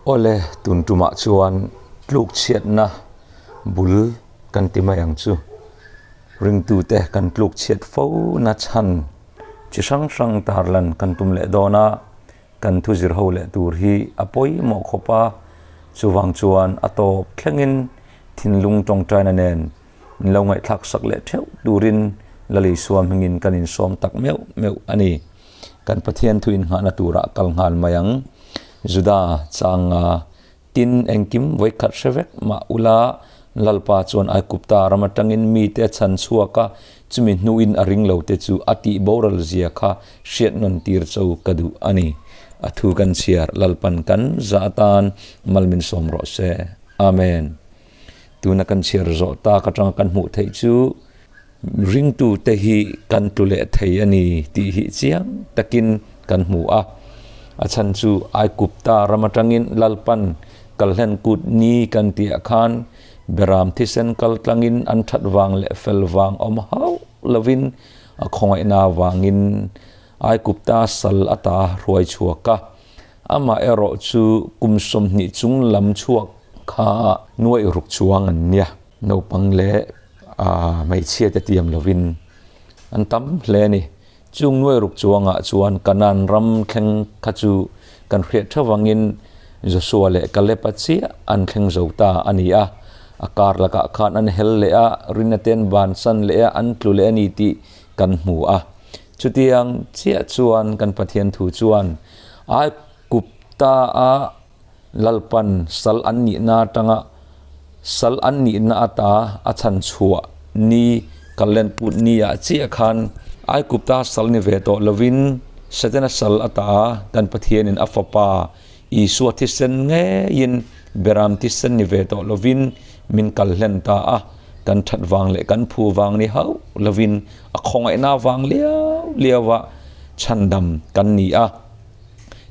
Awle, tun tumah chuan tluk chhiatna bul kan ti mai ang chu. Ringtute kan tluk chhiat fo na chhan chi hrang hrang tarlan kan tum leh dawn a, kan thu zir ho leh tur hi a pawimawh khawp a, chuvang chuan a tawp thlengin thinlung tawngtaina nen min lo ngaihthlak sak leh theuh turin Lalisua hmingin kan insawm tak meuh meuh a ni. Kan Pathian thu inngahna turah kal nghal mai ang. Juda changa tin engkim vawikhat hre vek mah ula Lalpa chuan Aigupta ram atangin mite a chhan chhuak a, chumi hnuin a ring lo te chu a tih boral zia kha hriat nawn tir cho ka duh a ni. A thu kan chhiar Lalpan kan za atan mal min sawm rawh se. Amen. Tuna kan chhiar zawh tak atanga kan hmuh theih chu ringtute hi kan tlu leh thei a ni tih hi chiang takin kan hmu a. A chhan chu Aigupta ram atangin Lalpan kalhlen kut ni kan tihah khan Beram thisen kal tlangin an that vang leh fel vang awm hauh lovin a khawngaihna vangin Aigupta sal ata hruai chhuak a. Amaherawh chu kum 20 chung lam chhuak kha nuaih ruk chuang an nia. Naupang leh hmeichhia te tiam lovin an tam hle a ni. Chung nuaih ruk chuangah chuan Kanaan ram thleng kha chu kan hriat theuh vangin Joshua leh Caleb-a chiah an thleng zo ta a ni a. A kar lakah khan an hel leh a, rinna te an bansan leh a, an tlu leh a ni tih kan hmu a. Chutiang chiah chuan kan Pathian thu chuan Aigupta a Lalpan sal an nihna atanga sal an nihna ata a chhan chhuah ni kallen put ni ah chiah khan Aigupta sal ni ve tawh lovin Setana sal ata kan Pathianin a fapa Isua thisen ngeiin Beram thisen ni ve tawh lovin min kal hlen ta a, kan that vang leh kan phu vang ni hauh lovin a khawngaihna vang liau liau a chhandam kan ni a.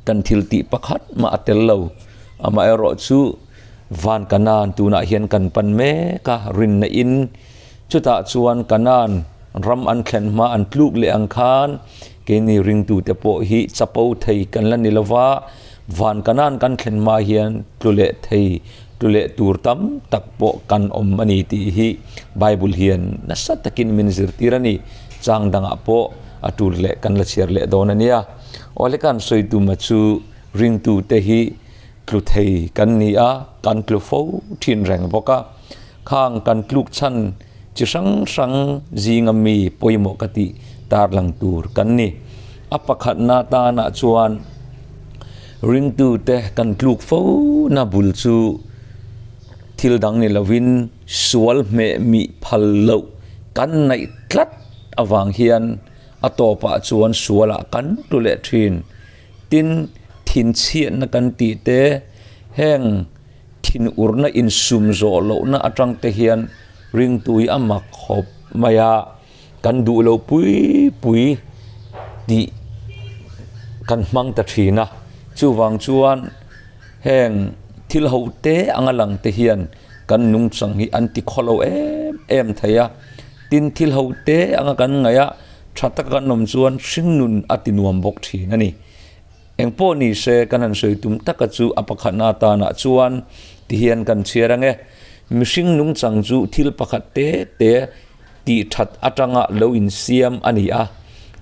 Kan thil tih pakhat mah a tel lo. Amaherawh chu van Kanaan tunah hian kan pan mek a, rinna in chutah chuan Kanaan ram an thlen hma an tluk leh ang khan keini ringtute pawh hi chapo thei kan la ni lova, van Kanaan kan thlen hma hian tlu leh thei tlu leh tur tam tak pawh kan awm a ni tih hi Bible hian nasa takin min zirtir a ni. Chang dangah pawh a tul leh kan la chhiar leh dawn a nia. Awle kan sawi tuma chu ringtute hi tlu thei kan ni a, kan tlu fo thin reng bawk a. Khang kan tluk chhan chi hrang hrang zinga mi pawimawh ka tih tarlang tur kan ni. A pakhatna tanah chuan ringtute kan tluk fo na bul chu thil dang ni lovin sual hmeh mih phal loh kan naih tlat avang hian A tawpah chuan sualah kan tlu leh thin. Tin, thinchhiatna kan tih te, heng thinurna insum zawh lohna atang te hian ringtui a mak khawp mai a, kan duh lo pui pui tih kan hmang ta thin a. Chuvang chuan heng thil ho te anga lang te hian kan nungchang hi an ti khawlo em em thei a. Tin, thil ho te anga kan ngaih a, tha taka kan awm chuan hringnun a ti nuam bawk thin a ni. Engpawh ni se, kan han sawi tum taka chu a pakhatna atanah chuan ti hian kan chhiar ang e. Mihring nungchang chu thil pakhat te te tih that atanga lo insiam a ni a.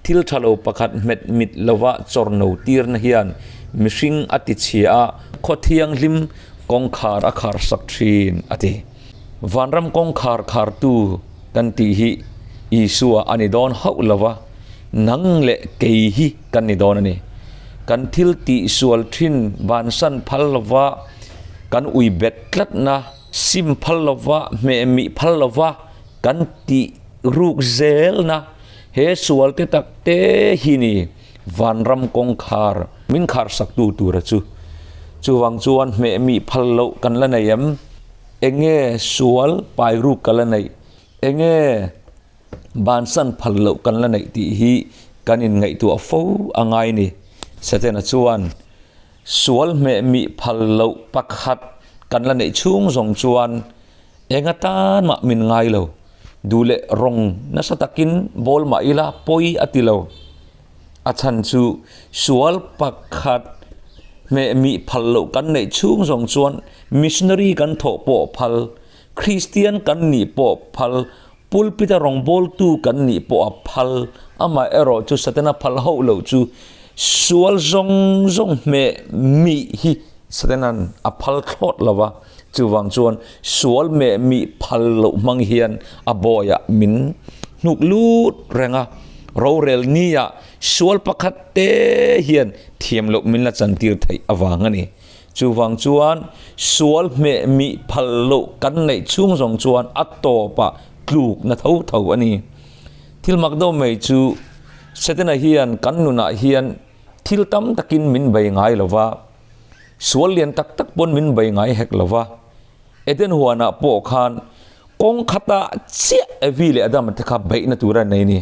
Thil tha lo pakhat hmet mit lova chawrno tirna hian mihring a ti chhia a, khaw thianghlim kawngkhar a khar sak thin a ti. Vanram kawngkhar khartu kan tih hi Isua a ni dawn hauh lo va, nang leh kei hi kan ni dawn a ni. Kan thil tih sual thin bansan phal lova kan ui bet tlatna, sim phal lova hmehmih phal lova kan tih ruk zelna he sual te tak te hi ni vanram kawngkhar min khar saktu tura chu. Chuvang chuan hmehmih phal loh kan la nei em? Enge sual pai ruk ka la neih? Enge bansan phal loh kan la neih tih hi kan inngaihtuah fo a ngai ni. Setana chuan sual hmeh mih phal loh pakhat kan la neih chhung zawng chuan eng atan mah min ngai lo. Duh leh rawng nasa takin bawl mah ila pawi a ti lo. A chhan chu sual pakhat. Hmeh mih phal loh kan neih chhung zawng chuan missionary kan thawh pawh phal, Kristian kan nih pawh phal, pulpit-a rawngbawltu kan nih pawh a phal. Amaherawh chu Satana phal hauh loh chu sual zawng zawng hmeh mih hi Satana'n a phal thlawt lo va. Chuvang chuan sual meh mih phal loh hmang hian a bawiah min hnuk lut reng a, rorel nia sual pakhat te hian thiam loh min la chantir theih avang a ni. Chuvang chuan sual hmeh mih phal loh kan neih chhung zawng chuan a tawpah tluk na tho tho a ni. Thil mak deuh mai chu Setana hian kan nunah hian thil tam takin min bei ngai lo va, Sual lian tak tak pawn min bei ngai hek lo va, Eden huanah pawh khan kawng khatah chiah Evi leh Adama te kha beihna tur a nei ni.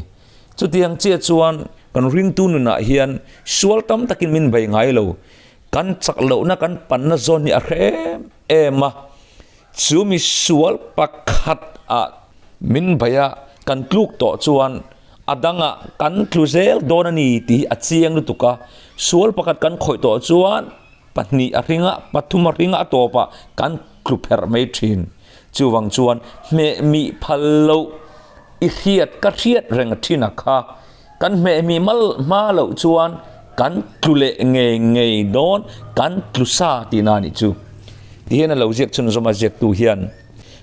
Chutiang chiah chuan kan ringtu nunah hian sual tam takin min bei ngai lo, kan chak lohna kan panna zawn hi a hre em em a, chu mi sual pakhat ah min bei a kan tluk tawh chuan a dangah kan tlu zel dawn a ni tih hi a chiang lutuk a, sual pakhat kan khawih tawh chuan pahnih a hring a, pathum a hring a, a tawpah kan tlu pherh mai thin. Chuvang chuan hmeh mih phal loh i hriat ka hriat reng thin a kha, kan hmeh mih mal hma loh chuan kan tlu leh ngei ngei dawn, kan tlu sa tihna a nih chu. Tihian a lo ziak chhunzawm a ziaktu hian.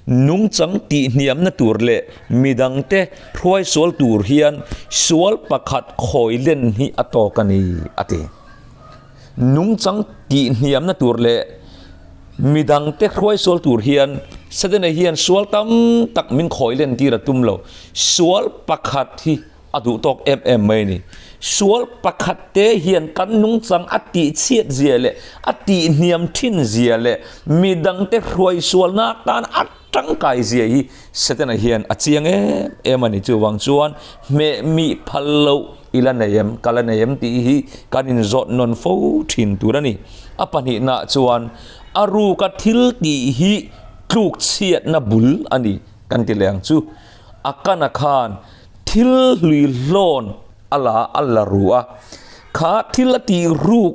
Nungchang tihhniamna tur leh midangte hruai sual tur hian sual pakhat khawi len hi a tawk a ni, a ti. Nungchang tihhniamna tur leh midangte hruai sual tur hian Setana hian sual tam tak min khawi len tir a tum lo. Sual pakhat hi a duh tawk em em mai a ni. Sual pakhat te hian kan nungchang a tihchhiat zia leh a tihhniam thin zia leh midangte hruai sualna atan a tangkai zia hi Setana hian a chiang em em a ni. Chuvang chuan hmeh mih phal loh i la nei em, ka la nei em tih hi kan inzawt nawn fo thin tur a ni. A pahnihnaah chuan a ruka thil tih hi tluk chhiatna bul a ni kan ti leh ang chu. A kana khan thil hlui hlawn a la a la ru a, kha thil a tih ruk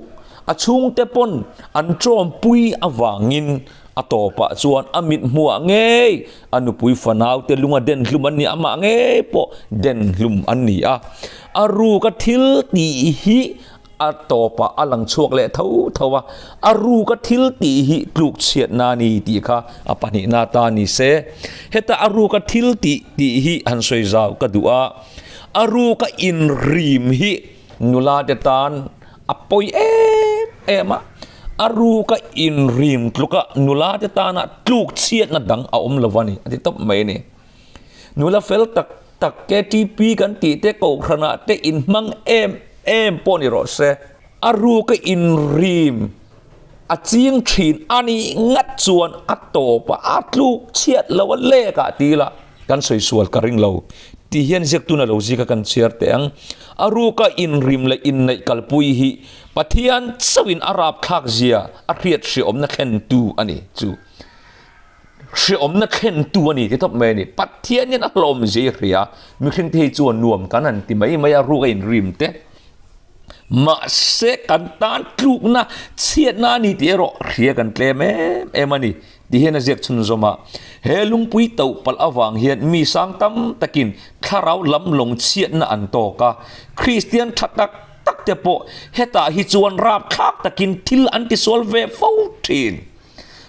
a chhungte pawn an tawmpui avangin a tawpah chuan a mit hmuah ngei a nupui fanaute lunga den hlum an ni, amah ngei pawh den hlum an ni a, a ruka thil tih hi A tawpah a lang chhuak leh tho tho a, a ruka thil tih hi tluk chhiatna a ni tih kha a pahnihna ta ni se. Heta a ruka thil tih tih hi han sawi zau ka duh a, a ruka inrim hi nula te tan a pawi em em a, a ruka inrim tluka nula te tana tluk chhiatna dang a awm lo a ni a ti tawp mai a ni. Nula fel tak tak KTP kan tih te kohhranah te inhmang em em pawh ni rawh se. A ruka inrim a ching thin a nih ngat chuan a tawp a, a tluk chhiat lo a lek ah ti ila kan sawi sual ka ring lo tih hian ziaktuna lo zika kan chhiar teh ang. A ruka inrim leh inneih kalpui hi Pathian chauhin a rapthlak zia a hriat hriawmna thlentu a ni chu. Hreawmna thlentu a ni ti tawp mai a ni. Pathian hian a hlawm zia i hria, mihring te hi chuan nuam kan han ti mai mai a, ruk a inrim te. Mahse kan tan tlukna chhiatna a ni tih erawh hria kan tlem em em a ni ti hian a ziak chhunzawm a. He lungpui toh palh avang hian mi sang tam takin thlarau lam lawng chhiatna an tawk a, Kristian tha tak tak te pawh hetah hi chuan rapthlak takin thil an tisual ve fo thin.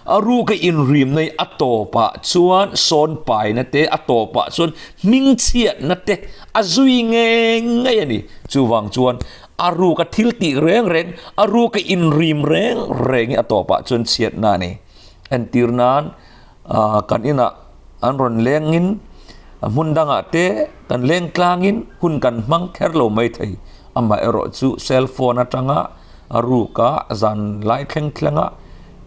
A ruka inrim nei a tawpah chuan sawn paina te, a tawpah chuan hmingchhiatna te a zui ngei ngei a ni. Chuvang chuan a ruka thil tih reng reng, a ruka inrim reng reng hi a tawpah chuan chhiatna a ni. Entir nan kan inah an rawn lengin hmun dangah te kan leng tlangin hun kan hmang kher lo mai thei. Amaherawhchu cell phone atanga a ruka zan lai thleng thlenga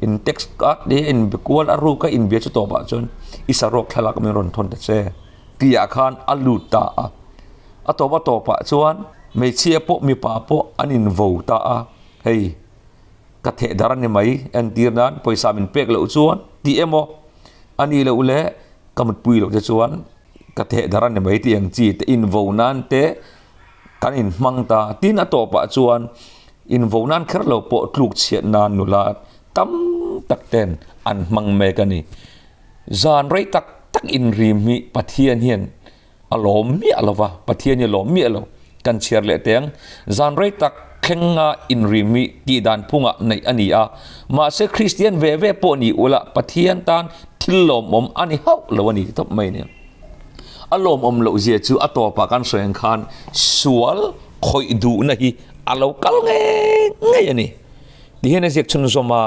in text a te in be kual a ruka in bia chu tawpah chuan i saruak thlalak min rawn thawn ta che tihah khan a lut ta a, a tawp a tawpah chuan hmeichhia pawh mipa pawh an in vo ta a, hei ka theh dar a ni mai entir nan pawisa min pek loh chuan tih emaw a nih loh leh ka mutpui loh te chuan ka theh dar a ni mai tih ang chi te in vo nan te kan in hmang ta tin a tawpah chuan. Invo nan kher lo pawh tluk chhiat nan nula tam tak ten an hmang mek a ni. Zan rei tak tak inrim hi Pathian hian a lawm miah lo va, Pathian hi a lawm miah lo. Kan chhiar leh teh ang, zan rei tak thlenga inrim hi tih dan phungah neih a ni a, mahse Kristian ve ve pawh ni ula Pathian tan thil lawmawm a ni hauh lo a ni ti tawp mai a ni. A lawmawm loh zia chu a tawpah kan sawi ang khan sual khawih duhna hi a lo kal ngei ngei a ni. Tihian a ziak chhunzawm a,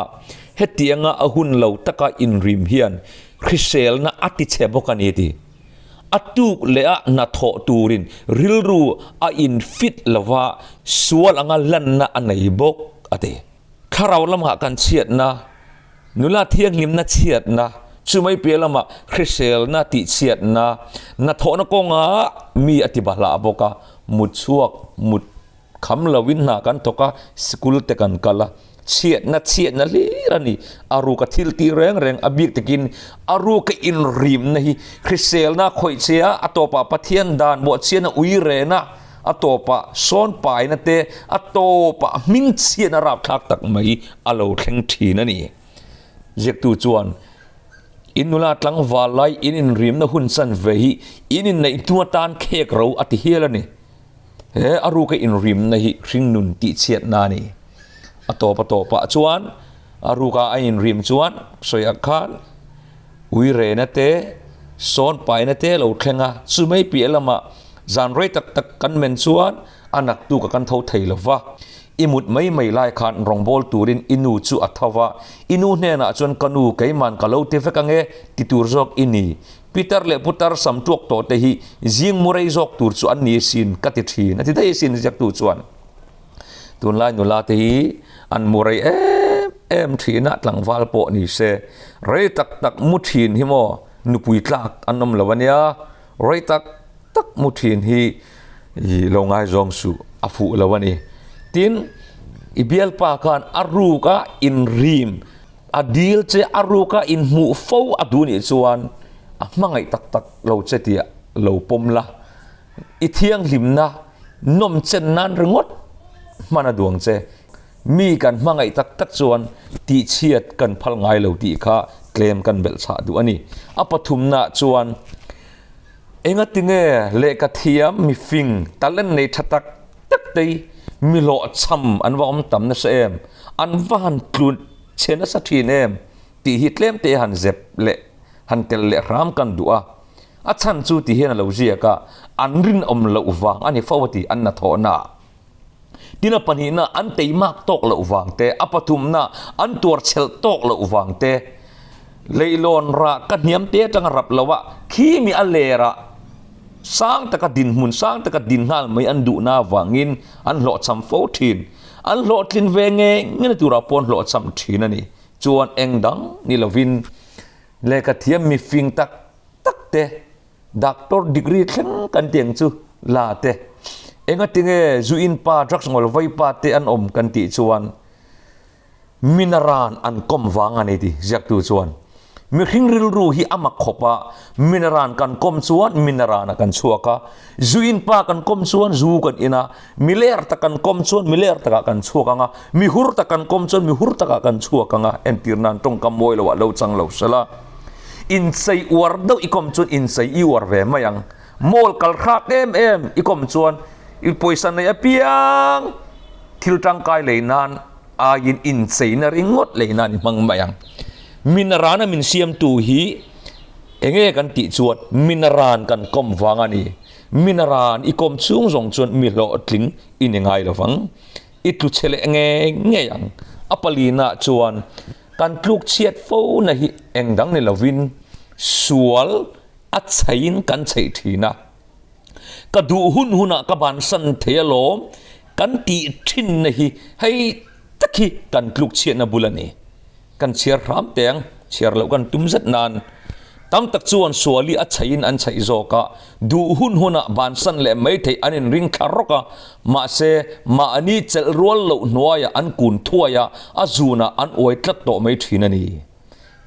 hetianga a hun lo taka inrim hian hriselna a ti chhe bawk a ni a ti. A tuk leh a hnathawh turin rilru a in fit lova sual anga lanna a nei bawk a ti. Thlarau lamah kan chhiatna, nula thianghlimna chhiatna, chumai piah lamah hriselna tihchhiatna, hnathawhna kawnga mi a ti bahlah bawk a, mut chhuak, mut Kham loin hna kan thawk a, sikul te kan kal a, chhiatna chhiatna hlir a ni. A ruka thil tih reng reng a bik takin a ruka inrimna hi hriselna khawih che a, a tawpah Pathian dan bawhchhiatna ui rena, a tawpah sawn paina te, a tawpah hming chhiatna rapthlak tak mai a lo thleng thin a ni. Ziaktu chuan in nula tlangval lai in inrimna hun chan ve hi in inneih hnu atan khek ro a ti hial a ni. He a ruka inrimna hi hringnun tihchhiatna a ni. A tawp a tawpah chuan a ruka a inrim chuan sawiah khan uirena te, sawn paina te lo thleng a, chumai piah lamah zan rei tak tak kan men chuan a naktuk a kan tho thei lo va. I mut mai mai lai khan rawngbâwl turin i nu chu a tho va, i nu hnenah chuan ka nu keiman ka lo ti vek ange ti tur zawk i ni. Pitar leh putar sam tuak tawh te hi zing mu rei zawk tur chu an ni asin ka ti thin a ti daih asin ziaktu chuan. Tunlai nula te hi an mu rei em em thin a, tlangval pawh ni se rei tak tak mu thin hi maw nupui tlak an awm lo ania, rei tak tak mu thin hi lo ngaizawng suh a fuh lo a ni. Tin, i bialpa khan a ruk a inrim A dil che a ruka inhmuh fo a duh nih chuan a hmangaih tak tak lo che tih lo pawm la, i thianghlimna nawm chen nan ringawt hman a duang che. Mi kan hmangaih tak tak chuan tihchhiat kan phal ngai lo tih kha tlem kan belh chhah duh a ni. A pathumnaah chuan engatinge lehkha thiam mifing talent nei tha tak tak te hi mi hlawhchham an va awm tam nasa em? An va han tlut chhe nasa thin em? Tih hi tlem te han zep leh han tel leh hram kan duh a. A chhan chu ti hian a lo ziak a, an rinawm loh vang a ni fo a ti an hnathawhna ah. Tin a pahnihna an teimak tawk loh vang te, a pathumna an tuar chhelh tawk loh vang te, leihlawn rah ka hniam te atanga rap lo a, khi mi a ler ah sang taka dinhmun sang taka din nghal mai an duhna avangin an hlawhchham fo thin. An hlawhtlin ve nge nge na turah pawh an hlawhchham thin a ni. Chuan eng dang ni lovin lehkha thiam mifing tak tak te, doctor degree thleng kan tih ang chu la te, engatinge zu in pa, drugs ngawl vai pa te an awm kan tih chuan Minaran an kawm vang a ni ti ziaktu chuan mihring rilru hi a mak khawp a, minaran kan kawm chuan minaran ah kan chhuak a, zu in pa kan kawm chuan zu kan in a, mi ler tak kan kawm chuan mi ler takah kan chhuak ang a, mi hur tak kan kawm chuan mi hur takah kan chhuak ang a, entir nan tawngkam mawi loah lo chang lo sela. Inchei uar deuh i kawm chuan inchei i uar ve mai ang, mall kal hrâk em em i kawm chuan i pawisa nei apiang thil tangkai lei nan aiin incheina ringawt lei nan i hmang mai ang. Minaran a min siamtu hi enge kan tih chuan minaran kan kawm vang a ni. Minaran i kawm chhung zawng chuan mi hlawhtling i ni ngai lo vang. I tlu chhe leh ngei ngei ang. A palina chuan kan tluk chhiat fo na hi eng dang ni lovin sual a chheiin kan chheih thin a. Ka duh hun hunah ka bansan thei alawm kan tih thinna hi hei tak hi kan tluk chhiatna bul a ni. Kan chhiar hram teh ang, chhiar loh kan tum zet nan. Tam tak chuan suali a chheihin an chheih zawk a, duh hun hunah bansan leh mai theih an inring thla rawk a, mahse mahni chelh rual loh hnuaiah an kun thuai a, a zunah an uai tlat tawh mai thin a ni.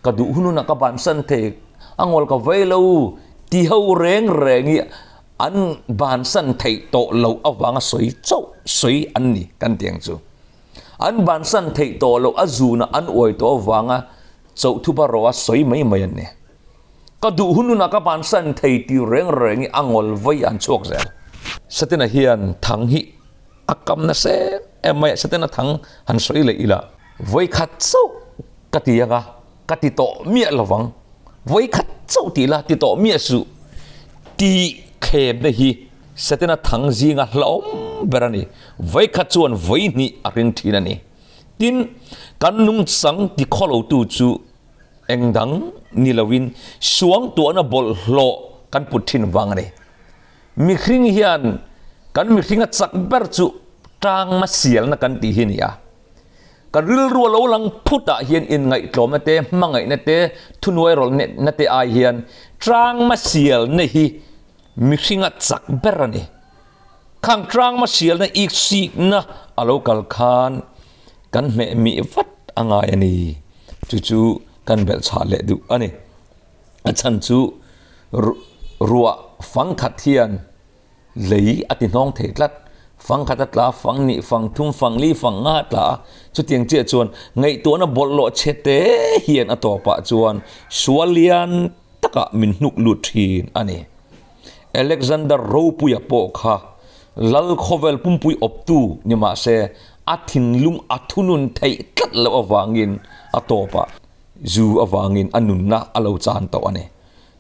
Ka duh hun hunah ka bansan thei, a ngawl ka vei lo ti ho reng reng hi an bansan theih tawh loh avanga sawi chauh sawi an ni kan ti ang chu. An bansan theih tawh loh a zunah an uai tawh avanga chauhthupa rawh a sawi mai mai an ni. Ka duh hun hunah ka bansan thei tih reng reng hi a ngawl vawi an chhuak zel. Setana hian thang hi a kam nasa em em mai a, Setana thang han sawi leh ila. Vawikhat chauh ka ti ang a, ka ti tawh miah lo vang. Vawikhat chauh ti la ti tawh miah suh tih thlemna hi Setana thang zinga hlauhawm ber a ni. Vawikhat chuan vawihnih a ring thin a ni. Tin, kan nungchang ti khawlotu chu eng dang ni loin suangtuahna bawlhhlawh kan put thin vang a ni. Mihring hian kan mihringa chak ber chu tangma sialna kan tih hi a ni a. Kan rilru a lo lang phutah hian inngaihtlawmna te, hmangaihna te, thunuairawlna te ai hian tangma sialna hi mihringa chak ber a ni. Khang tangma sialna iksikna a lo kal khan kan hmeh mih vat a ngai a ni. Chu chu kan belhchhah leh duh a ni. A chhan chu ruah fang khat hian lei a ti hnawng thei tlat. Fang khat a tla, fang nih, fang thum, fang li, fang nga a tla a. Chutiang chiah chuan ngaihtuahna bawlhhlawh chhe te hian a tawpah chuan sual lian takah min hnuk lut thin a ni. Alexander Ropuia pawh kha lal khawvel pumpui awptu ni mah se a thinlung a thunun theih tlat loh avangin a tawpah zu avangin a nunna a lo chan tawh a ni.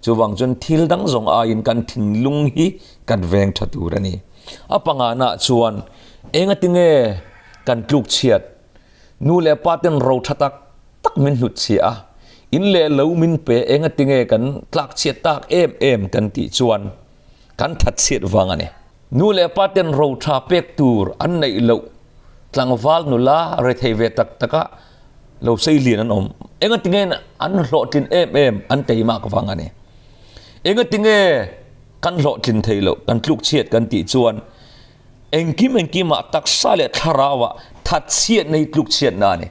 Chuvang chuan thil dang zawng aiin kan thinlung hi kan veng tha tur a ni. A pangana chuan engati nge kan tluk chhiat? Nu leh pa ten ro tha tak tak min hlut chhiah a, in leh lo min pe engati nge kan tlak chhiat tak em em kan tih chuan kan that chhiat vang a ni. Nu leh pa ten ro tha pek tur an neih loh tlangval nula rethei ve tak taka lo sei lian an awm. Engati nge an hlawhtlin em em an teimak vang a ni. Engati nge kan hlawhtlin thei loh kan tluk chhiat kan tih chuan engkim engkimah taksa leh thlarauah that chhiatna hi tluk chhiatna a ni.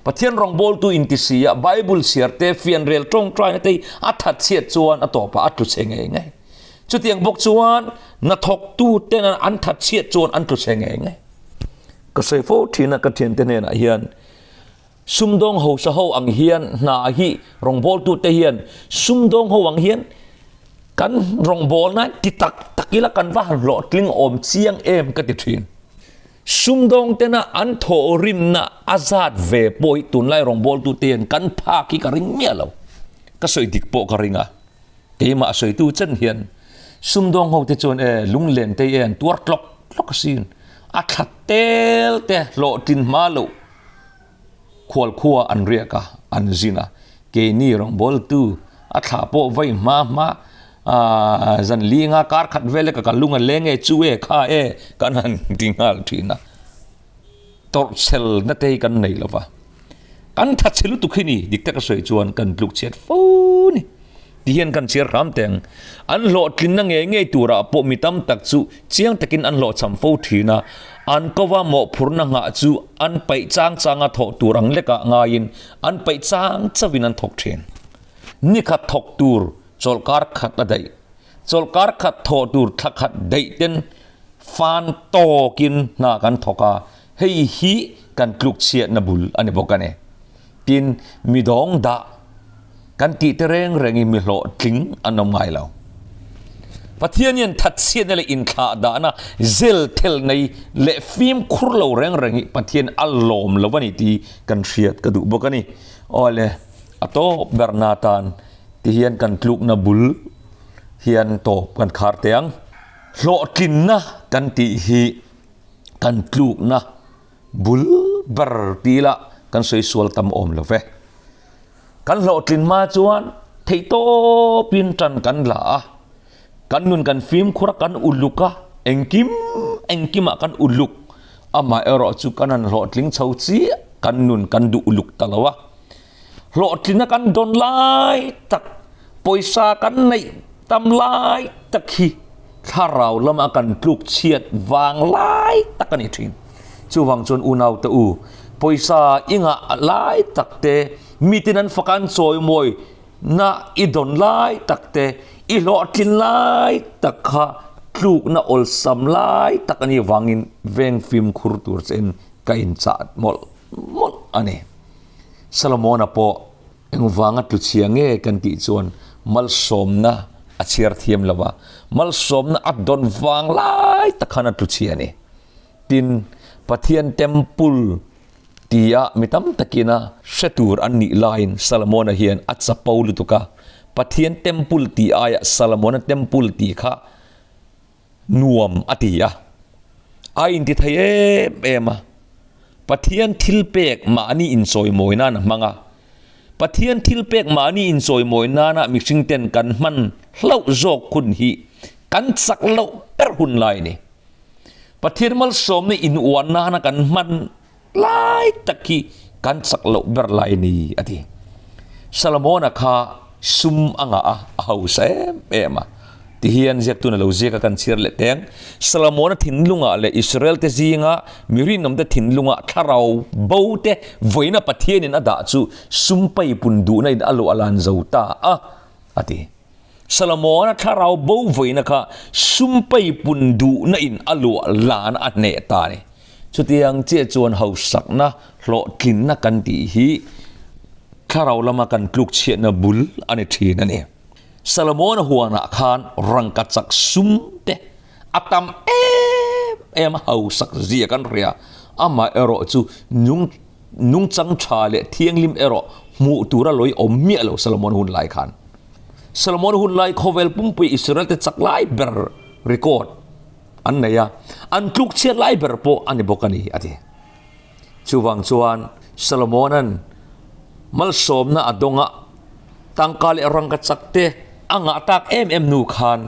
Pathian rawngbawltu inti si a, Bible chhiar te, fianrel tawngtaina te hi a that chhiat chuan a tawpah a tlu chhe ngei ngei. Chutiang bawk chuan hnathawktu ten an that chhiat chuan an tlu chhe ngei ngei. Ka sawi fo thin a ka thiante hnenah hian sumdawng hausa ho ang hian hna hi rawngbawltu te hian sumdawng ho ang hian kan rawngbawlna ti tak tak ila kan va han hlawhtling awm chiang em ka ti thin. Sumdawng tena an thawhrimna a zat ve pawh hi tunlai rawngbawltu te hian kan phak hi ka ring miah lo. Ka sawi dik pawh ka ring a. Keimah sawitu chen hian sumdawng ho te chuan e lunglen te e an tuar tlawk tlawk asin. A thla tel te hlawhtlin hma loh khual khua an riak a, an zin a. Keini rawngbawltu a thla pawh vawi hma hma aaa zan linga kar khat vel e ka lung a leng e chu e kha e kan han ti nghal thin a. Tawrhchhelna te hi kan nei lo va. Kan tha chhe lutuk hi ni, dik taka sawi chuan kan tluk chhiat fo ni. Ti hian kan chhiar hram teng. An hlawhtlinna ngei ngei turah pawh mi tam tak chu chiang takin an hlawhchham fo thin a, an kova mawhphurhna nghah chu an paih chang changa thawh tur ang lekah ngaiin an paih chang chauhin an thawk thin. Nikhat thawk tur chawlhkar khat a daih. Chawlhkar khat thawh tur thla khat daih ten fan tawkin hna kan thawk a, hei hi kan tluk chhiatna bul a ni bawk a ni. Tin, mi dawng dah kan tih te reng rengin mi hlawhtling an awm ngai lo. Pathian hian thatchhiatna leh inthlah dahna zel thel nei leh fimkhur lo reng reng hi Pathian a lawm lo a ni tih kan hriat ka duh bawk a ni. Awle, a tawp berna atan ti hian kan tlukna bul hian tawp kan khar teh ang. Hlawhtlinna kan tih hi kan tlukna bul ber ti ila kan sawi sual tam awm lo ve. Kan hlawhtlin hma chuan theihtawpin tan kan la a, kan nun kan fimkhur a, kan uluk a, engkim engkimah kan uluk. Amaherawh chu kan han hlawhtling chho chiah kan nun kan duh uluk ta lo a. Hlawhtlina kan dawn lai tak, pawisa kan neih tam lai tak hi thlarau lama kan tluk chhiat vang lai tak a ni thin. Chuvang chuan unau te u, pawisa i ngah lai tak te, mitin an fak an chawimawi na i dawn lai tak te, i hlawhtlin lai tak kha tlukna awlsam lai tak a nih vangin veng fimkhur tur che in. ka inchah mawlh mawlh a ni. Solomona pawh engvanga tluchhia nge kan tih chuan malsawmna a chhiar thiam lo va, malsawmna a dawn vang lai tak khan a tluchhia a ni. Tin, Pathian temple tia mi tam takina hre tur an nih laiin Solomona hian a chapo lutuk a, Pathian temple tih aiah Solomona temple tih kha nuam a ti a, a inti thei em em a, Pathian thil pek mahni inchawimawi nan a hmang a, Pathian thil pek mahni inchawimawi nana mihring ten kan hman hlauh zawk hun hi kan chak loh ber hun lai a ni. Pathian malsawmna inuan nana kan hman Lai tak hi kan chak loh ber lai a ni, a ti. Solomona kha sum a ngah a, a hausa em em a. Tihian ziaktun a lo ziak a, kan chhiar leh teng. Solomona thinlungah leh Israelte zinga mi rinawmte thinlungah thlarau bo te vawiina Pathianin a dah chu sum paipun duhna in a luah lan zo ta a, a ti. Solomona thlarau bo vawiina kha sum paipun duhna in a luah lan a hneh ta a ni. Chutiang chiah chuan hausakna hlawhtlinna kan tih hi thlarau lama kan tluk chhiatna bul a ni thin a ni. Solomona huanah khan rangkachak sum te a tam em em a, hausak zia kan hria. Amah erawh chu nung nungchang tha leh thianghlim erawh hmuh tura lawi awm miah lo Solomon hun lai khan. Solomon hun lai khawvel pumpui Israel te chak lai ber record an nei a, an tluk chhiat lai ber pawh a ni bawk a ni, a ti. Chuvang chuan Solomona'n malsawmna a dawng a, tangka leh rangkachak te a ngah tak em em hnu khan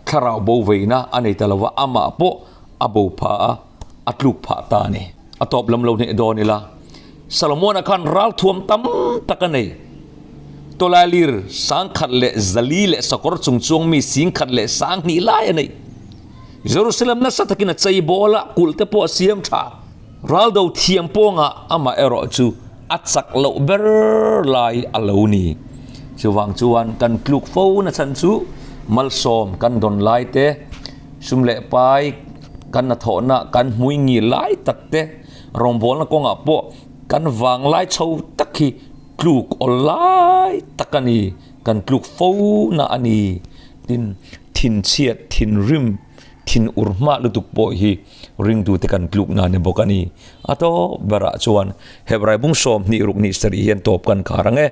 thlarau bo veina a nei ta lo va, amah pawh a bo phah a, a tluk phah ta a ni. A tawp lam lo hneh dawn ila, Solomon-a khan ralthuam tam tak a nei. Tawlailir sangkhat leh zali leh sakawr chung chuang mi singkhat leh sanghnih lai a nei. Jerusalem nasa takin a chei bawl a, kulh te pawh a siam tha. Raldo thiam pawngah amah erawh chu a chak loh ber lai a lo ni. Chuvang chuan kan tluk fo na chhan chu malsawm kan dawn lai te, Sum leh pai kan hnathawhna kan hmui ngil lai tak te, rawngbawlna kawngah pawh kan vanglai chho tak hi tluk awl lai tak a ni, kan tluk fo na a ni. Tin, thinchhiat, thinrim, thin ur hmah lutuk pawh hi ringtute kan tluk na ni bawk a ni. A tawp berah chuan Hebrai bung 20 ruk ni sarih hian tawp kan khar ang e.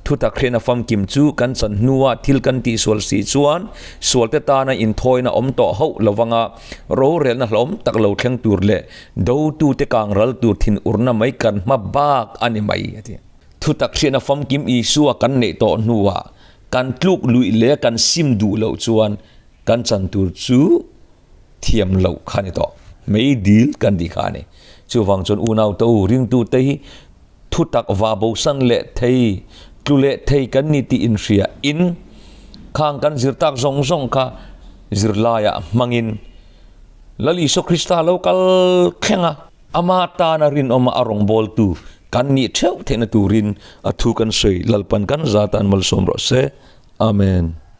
Thutak hriatna famkim chu kan chan hnua thil kan tihsual si chuan sualte tana inthawina awm tawh hauh lo vanga rorelna hlawm tak lo thleng tur leh dotute kang ral tur thinurna mai kan hma bak a ni mai, a ti. Thutak hriatna famkim Isua kan neih tawh hnuah kan tluk luih leh kan sim duh loh chuan kan chan tur chu thiam loh kha ni tawh. Mei dil kan tih kha a ni. Chuvang chuan unau te u, ringtute hi thutak va bosan leh thei, tlu leh thei kan ni tih inhria in khang kan zir tak zawng zawng kha zirlaiah hmangin Lal Isua Krista lo kal thleng a, ama tana rinawma a rawngbawltu kan nih theuh theihna turin a thu kan sawi Lalpan kan zatan malsawm rawh se. Amen.